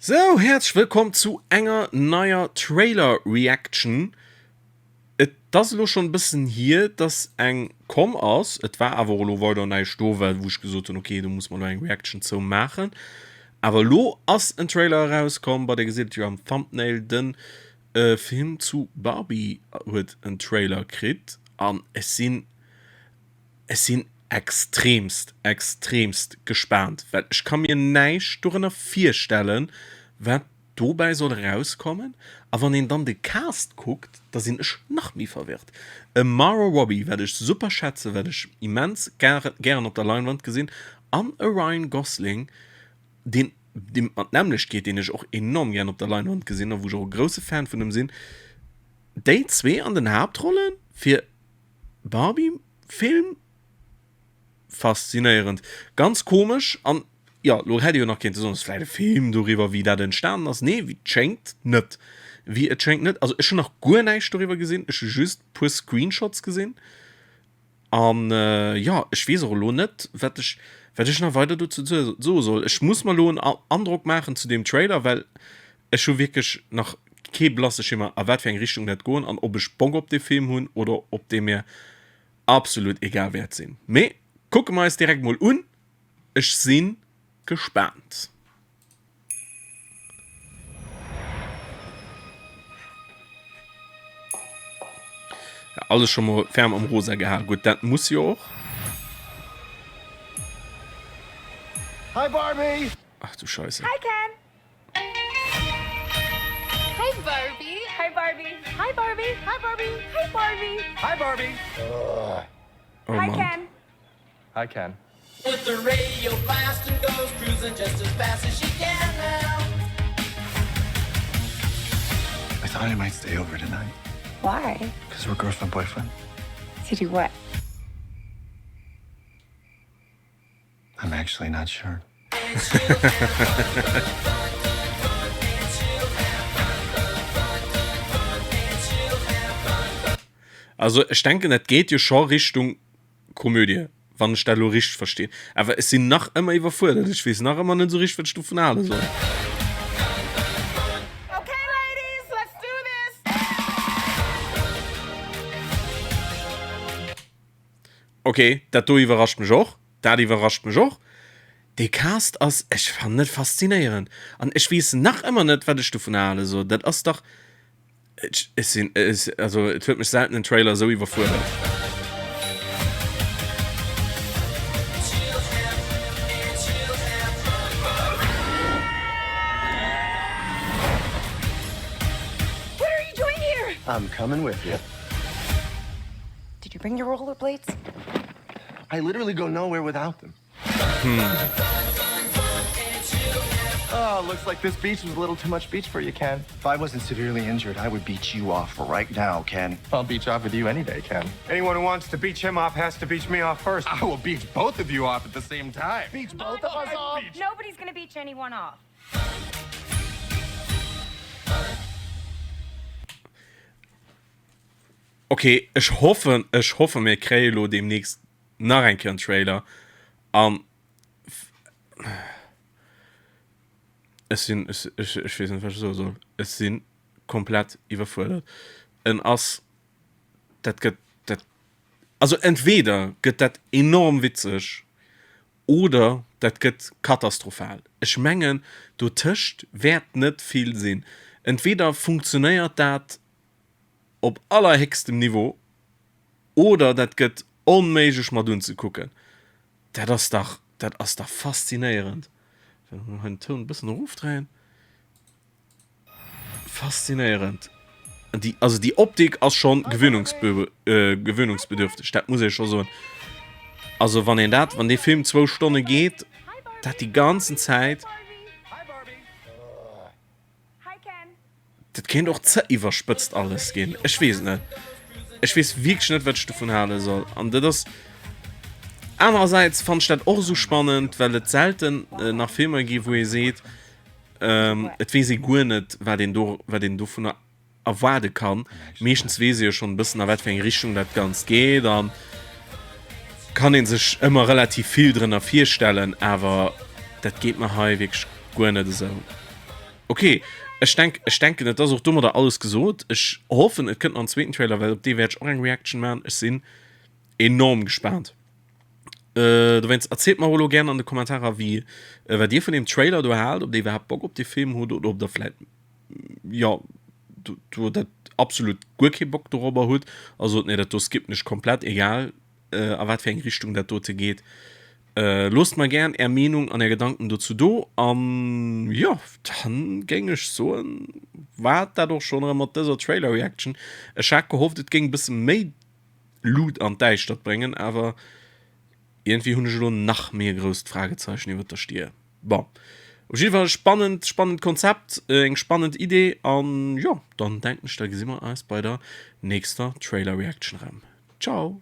Sou, häerzlech wëllkomm zu enger neier Trailer Reaction. Et ass elo schonn e bëssen hier, dass eng komm ass. Et war awer och elo weider näischt do, well wou ech gesot hunn, ok, do muss mer elo eng Reaction zou maachen. Awer elo ass en Trailer erauskomm, bah, dir gesitt et jo am Thumbnail, de Film zu Barbie huet en Trailer kritt an ech sinn Ech sinn extremst, extremst gespaant, well ech ka mir näischt dorënner virstellen, wat dobäi soll erauskommen. A wann een dann de Cast kuckt, da sinn ech nach méi verwirrt. E Margot Robbie, wat ech super schätzen, wat ech immens gären op der Leinwand gesinn, an e Ryan Gosling, deen, deem et mat d'nämmlecht geet, deen ech och enorm gären op der Leinwand gesinn a wou ech och e grousse Fan vun em sinn. Déi zwee an den Haaptrollen fir Barbie Film? Faszinéierend. Ganz komesch an jo, lo hätt ee jo nach kéinte soen, ass vläit e Film doriwwer wéi dat entstanen ass. Nee, wéi et schéngt net. Wéi et schéngt net. Also ech hunn nach guer näischt doriwwer gesinn, ech hu just puer Screenshots gesinn an jo, ech weess och elo net wat ech wat ech nach weider dozou soe soll. Ech muss mer elo en Androck maachen zu deem Trailer, well Ech hu wierklech nach kee blasse Schimmer a wat fir eng Richtung dat goen an ob ech Bock op dee Film hunn oder ob dee mir absolut egal wäert sinn. Mee kucke mer eis direkt mol un, ech si gespaant. Alles scho mol ferm am Rosa gehal, gutt dat muss jo och. Hi Barbie! Ach du Scheisse. Hi Ken! Hi Barbie. Hi Barbie. Hi Barbie. Hi Barbie. Hi Barbie. Hi Barbie. Oh Hi Mann. Ken. Hi Ken. With the radio blast and goes cruising just as fast as she can now. I thought I might stay over tonight. Why? Because we're girlfriend boyfriend. To do what? I'm actually not sure. Also ech denken dat geet jo scho Richtung Komödie, wann ech dat elo richteg verstinn. Awer ech sinn nach ëmmer iwwerfuerdert, ech weess nach ëmmer net esou richteg wat ech dovun hale soll. Okay ladies, let's do this! Ok, dat do iwwerrascht mech och. Dat iwwerrascht mech och. Dee Cast ass, ech fannen et faszinéierend an ech weess nach ëmmer net, wat ech dovun hale soll. Dat ass dach, ech, ech sinn, ech, also et huet mech selten en Trailer esou iwwerfuerdert. What are you doing here? I'm coming with you. Did you bring your rollerblades? I literally go nowhere without them. Hmm. Oh, looks like this beach was a little too much beach for you, Ken. If I wasn't severely injured, I would beach you off right now, Ken. I'll beach off with you any day, Ken. Anyone who wants to beach him off has to beach me off first. I will beach both of you off at the same time. Beach both of us off? Nobody's gonna beach anyone off. Ok, ech hoffen, ech hoffen mir kréie lo demnächst nach eng Kéier en Trailer an ech sinn, ech, ech, ech weess net wat ech soe soll, ech si komplett iwwerfuerdert. En ass, dat gëtt, dat, also entweder gëtt dat enorm witzeg oder dat gëtt katastrophal. Ech mengen dotëscht wäert net vill sinn. Entweder funktionéiert dat op allerhéchstem Niveau oder dat gëtt onméiglech mat unzekucken. Dat ass dach, dat ass dach faszinéierend. Well mer hei den Toun e bëssen erofdréien. Faszinéierend. Déi, also déi Optik ass schonn gewöhnungsbe, gewöhnungsbedürfteg, dat muss ee scho soen. Also wann een dat, wann dee Film zwou Stonne geet, dat déi ganzen Zäit. Dat kéint och ze iwwerspëtzt alles ginn. Ech weess et net. Ech weess wierklech net, wat ech dovun hale soll. An dat ass anerersäits fannen ech dat och esou spannend, well et selten nach Filmer gi wou ee seet, et weess ee guer net, wat een do, wat een dovunner erwaarde kann. Meeschtens weess ee jo schonn e bëssen a wat fir eng Richtung dat Ganzt geet an kann ee sech ëmmer relativ vill drënner virstellen, awer dat geet mer hei wierklech guer net esou. Ok, ech denk, ech denken et ass och domadder alles gesot. Ech hoffen et kënnt nach en zweeten Trailer, well op dee wäert ech och eng Reaction maachen. Ech sinn enorm gespaant. Dowéinst erzielt mer och elo gären an de Kommentarer wéi wat dir vun deem Trailer do haalt, ob dir iwwerhaapt Bock op dee Film hutt oder ob der vläit jo do dat absolut guer kee Bock dorobber hutt a sot nee dat do skippen ech komplett, egal a wat fir eng Richtung dat dote geet. Loosst mer gären är Meenung an är Gedanken dozou do an jo dann géing ech soen war dat och schonn erëm mat dëser Trailer Reaction. Ech hat gehofft et géing e bësse méi Lut an d'Däischtert bréngen, awer iergendwéi hunn ech elo nach méi e grousst Fragezeichen iwwert der Stier. Bon, op jidde Fall e spannend, spannend Konzept, eng spannend Idee an jo, dann denken ech, da gesi mer eis bei der nächster Trailer Reaction erëm. Ciao!